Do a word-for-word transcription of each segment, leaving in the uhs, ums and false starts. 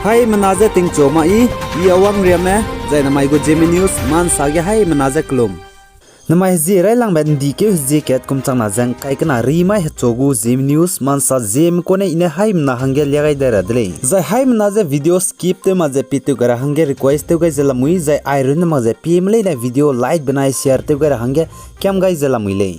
Haimena je tingchu ma i, i Awang Riame, zai namai gu Zeme News ma nsa ge haimena je kelum. Namai hezie railangbe ndi keu hezie kat kum changna ze ngkai kena rimai hechu gu Zeme News ma nsa Zeme kune i ne haimena hangge lia gai dai ra de lei. Zai haimena je video skip tew mak ze pie tew gai ra hangge request tew gai ze lamui, zai airunne mak ze pieme leine video like benai share tew gai ra hangge kiam gai ze lamui lei.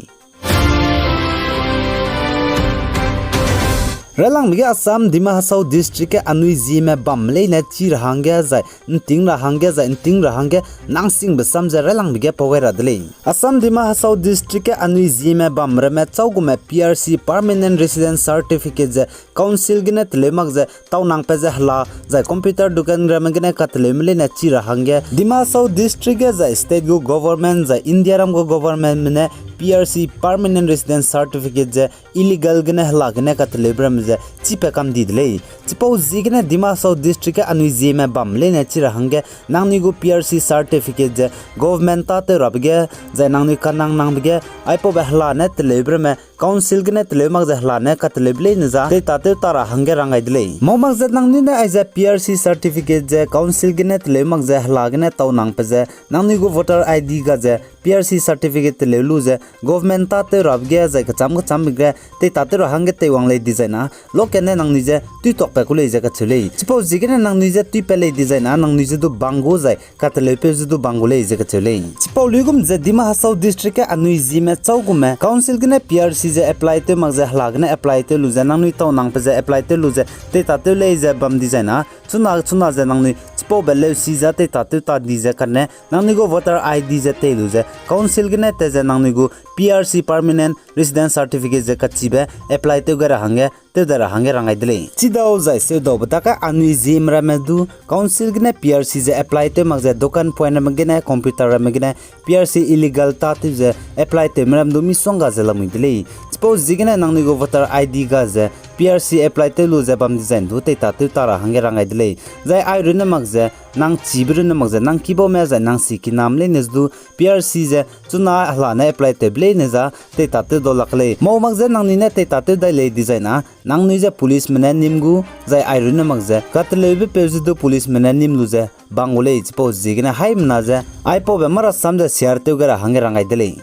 Railangbe ge Assam Dima Hasao District ge anui Zeme bam leine chi ra hangge zai nting ra hangge zai nting ra hangge nangsingbe sam ze railangbe ge pau gai ra de lei. Assam Dima Hasao District ge anui Zeme bam ramme chau gume P R C, Permanent Resident Certificate, ze Council gene teleu mak ze taunangpe ze hela, zai computer dukan ramme gene kateleume leine chi ra hangge Dima Hasao District ge zai state gu government zai Indiaram gu governmentme ne P R C, Permanent Resident Certificate, ze illegal gene hela gene kateleube ramme ze chipe kam di de lei. Chipau ziegene Dima Hasao District ge anui Zeme bam leine chi ra hangge nangnui gu P R C certificate ze government tâtew rabe ge, zai nangnui kanang nangbe ge, aipaube hela ne teleube ramme, Council gene teleu mak ze hela ne kateleube leine za teitatewta ra hangge rang gai de lei. Mau mak ze nangnui ne aize P R C certificate ze Council gene teleu mak ze hela gene taunangpe ze nangnui gu voter I D ga ze P R C certificate teleu lu ze government tâtew rabe ge zai kecham kechambe ge teitateu ra hangge teiwang lei dizai na, lokene nangnui ze tuituakpat ku lei ze kacheu lei. Chipau ziegene nangnui je tuipat lei dizai na, nangnui je du bang gu zai kateleupeu je du bang gu lei ze kacheu lei. Chipau luigum ze Dima Hasao District ge anui Zeme chau gume Council gene P R C ze apply tew mak ze hela gene apply tew lu ze nangnui taunangpe ze apply tew lu ze teitateu lei ze bam dizai na, chuna chuna ze nangnui chipaube leusi ze teitatewta di ze kane nangnui gu voter I D ze tei lu ze Council gene te ze nangnui gu P R C, Permanent Resident Certificate, ze kachibe apply tew gai ra hangge tew dai ra hangge rang gai de lei. Chidau zai seudaube dage anui Zeme ramme du Council gene P R C ze apply tew mak ze dokan point ramme gene computer ramme gene P R C illegal tâtew ze apply tewme ram du misongga ze lamui de lei. Chipau ziegene nangnui gu voter I D ga ze P R C apply tew lu ze bam dizai du teitatewta ra hangge rang gai de lei. Zai airunne mak ze nang chibe runne mak ze nang kibaume zai nang sikiname leine du P R C ze chuna hela ne apply tewbe leine za teitatewdau lak lei. Mau mak ze nangnui ne teitatew dai lei dizai na, nangnui ze policeme ne nîm gu, zai airunne mak ze kateleubepeu ze du policeme ne nîm lu ze bang gu lei. Chipau ziegene haimena ze aipaube marasam ze share tew gai ra hangge rang gai de lei.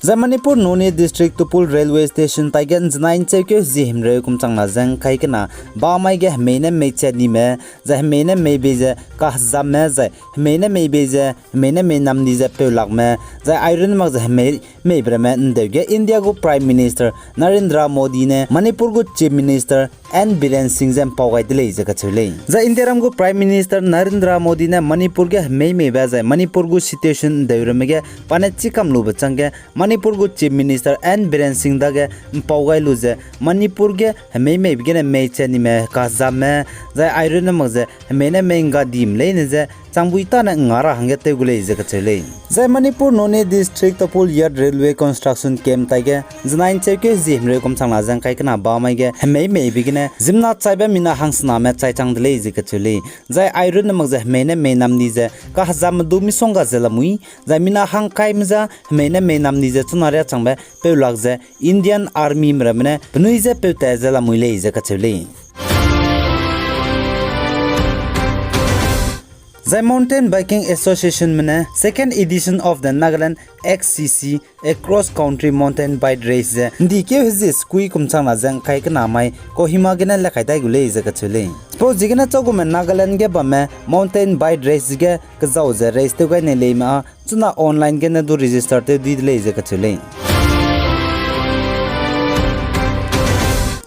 Zai Manipur Noney District Tupul Railway Station taige nzenai ncheukeu hezie himreu kum changna ze ngkai kena bamai ge hemei ne mei chenime, zai hemei ne mei bei ze kahezamme, zai hemei ne mei bei ze hemei ne mei namdi ze peulakme, zai airunne mak ze hemei meibe ramme ndeu ge India gu Prime Minister Narendra Modi ne Manipur gu Chief Minister N Biren Singh ze mpau gai de lei ze kacheu lei. Zai Indiaram gu Prime Minister Narendra Modi ne Manipur ge hemei meibe zai Manipur gu situation ndeu ramme ge pa ne chî kam lube changge Manipur gu Chief Minister N Biren Singh dage mpau gai lu ze Manipur ge hemei meibe gene mei chenime kahezamme, zai airunne mak ze hemei ne mei nggadime leine ze changbui tâne nga ra hangge tew gu lei ze kacheu lei. Zai Manipur Noney District Tupul Yard Railway Construction Camp taige nzenai ncheukeu hezie himreu kum changna ze ngkai kena bamai ge hemei meibe gene ziemmena chaibe mina hangsename chai chang de lei ze kacheu lei. Zai airunne mak ze hemei ne mei namdi ze kahezamme du misongga ze lamui, zai mina hangkaime za hemei ne mei namdi ze chuna riâ changbe peulak ze Indian Armyme ramme ne penui ze peutat ze lamui lei ze kacheu lei. Zai Mountain Biking Associationme ne second edition of the Nagaland X C C, a cross country mountain bike race ze ndikeu hezie sekui kum changna ze ngkai kena mai Kohima gene lekai dai gu lei ze kacheu lei. Chipau ziegene chagume Nagaland ge bamme mountain bike race ge kezau ze race tew gai nei leime â chuna online gene du register tew di de lei ze kacheu lei.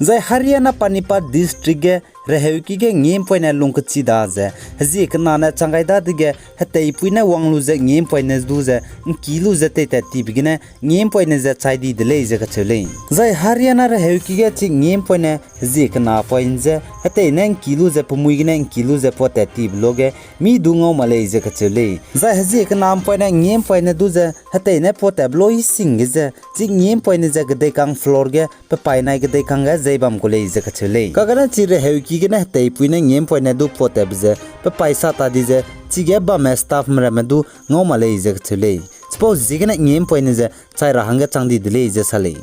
Zai Haryana Panipat District ge reheuki ge ngîmpoine lungkechi da ze hezie kena ne chang gai dadege heteipui ne wang lu ze ngîmpoine du ze ngki lu ze teitat tibe gene ngîmpoine ze chai di de lei ze kacheu lei. Zai Haryana reheuki ge chi ngîmpoine hezie kena poine ze hetei ne ngki lu ze pemui gene ngki lu ze puatat tibe lo ge mi du ngau ma lei ze kacheu lei. Zai hezie kena mpoine ngîmpoine du ze hetei ne puatatbe loi sing ge ze chi ngîmpoine ze kedeikang floor ge pe paî nai kedeikang ge zei bam ku lei ze kacheu lei. Kagane chi reheuki gene heteipui ne ngîmpoine du puatatbe ze pe paî sa ta di ze chige bamme staffme ramme du ngau ma lei ze kacheu lei. Chipau ziegene ngîmpoine ze chai ra hangge chang di de lei ze sa lei.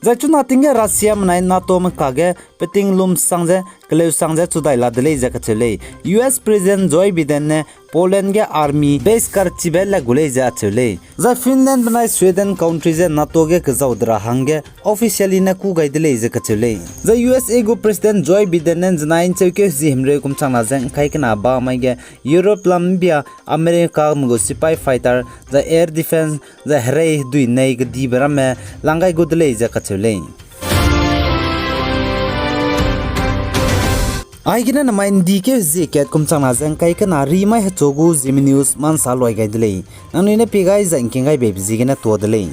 Zai chuna ting ge Russiame nai NATO me kage peting lum sang ze, keleu sang ze chu dai la de lei ze kacheu lei. U S President Joe Biden ne Poland ge army base karchibe lat gu lei ze acheu lei. Zai Finlandbe nai Sweden country ze NATO ge kezau de ra hangge officially ne kû gai de lei ze kacheu lei. Zai U S A gu President Joe Biden ne ’nzenai ’ncheukeu zie himreu kum changna ze ’ngkai kena ba mai ge Europe lam ’mbia Americame gu sipai fighter, zai air defense, zai herei hedui nei kedibe ramme lang gai gu de lei ze kacheu lei. Aigene namai ’ndikeu hezie kat kum changna ze ’ngkai kena rimai hechu gu Zeme News ma ’nsa luai gai de lei. Nangnui ne pie gai zai ’ngking gai beibe ziegene tuâ de lei.